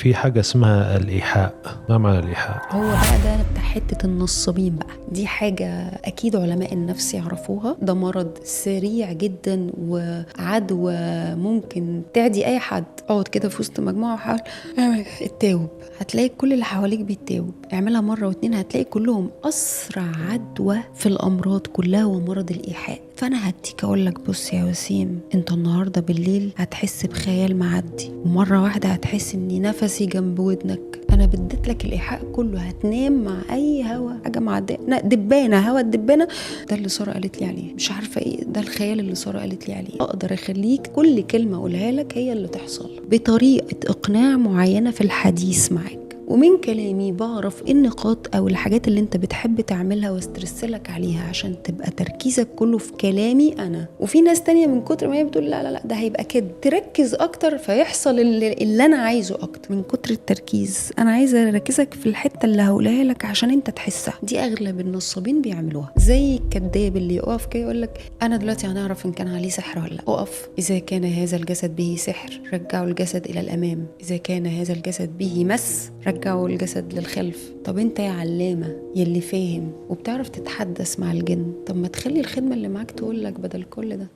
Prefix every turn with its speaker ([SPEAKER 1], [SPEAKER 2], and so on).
[SPEAKER 1] في حاجة اسمها الإيحاء. ما معنى الإيحاء؟
[SPEAKER 2] هو بقى ده بتاع حتة النصابين بقى، دي حاجة أكيد علماء النفس يعرفوها. ده مرض سريع جدا وعدوى ممكن تعدي أي حد. اقعد كده في وسط مجموعة وحاول اتاوب، هتلاقي كل اللي حواليك بيتاوب. اعملها مرة واتنين هتلاقي كلهم. أسرع عدوى في الأمراض كلها هو مرض الإيحاء. فأنا هديك أقول لك بص يا وسيم، أنت النهاردة بالليل هتحس بخيال معدي، ومرة واحدة هتحس إن نفسي جنب ودنك. أنا بديت لك الإيحاء كله. هتنام مع أي هوا، حاجة معدية، دبانة، هوا الدبانة ده اللي سارة قالت لي عليه، مش عارفة إيه ده الخيال اللي سارة قالت لي عليه. أقدر أخليك كل كلمة أقولها لك هي اللي تحصل بطريقة إقناع معينة في الحديث معاك. ومن كلامي بعرف ايه النقاط او الحاجات اللي انت بتحب تعملها واسترسلك عليها عشان تبقى تركيزك كله في كلامي انا. وفي ناس تانية من كتر ما هي بتقول لا لا لا ده هيبقى كده، تركز اكتر فيحصل اللي انا عايزه اكتر. من كتر التركيز انا عايزه اركزك في الحتة اللي هقولها لك عشان انت تحسها. دي اغلب النصابين بيعملوها، زي الكذاب اللي يقف كده يقول لك انا دلوقتي هنعرف ان كان عليه سحر ولا لا. اقف، اذا كان هذا الجسد به سحر رجعوا الجسد الى الامام، اذا كان هذا الجسد به مس رجعوا الجسد للخلف. طب انت يا علامة يلي فاهم وبتعرف تتحدث مع الجن، طب ما تخلي الخدمة اللي معاك تقول لك بدل كل ده.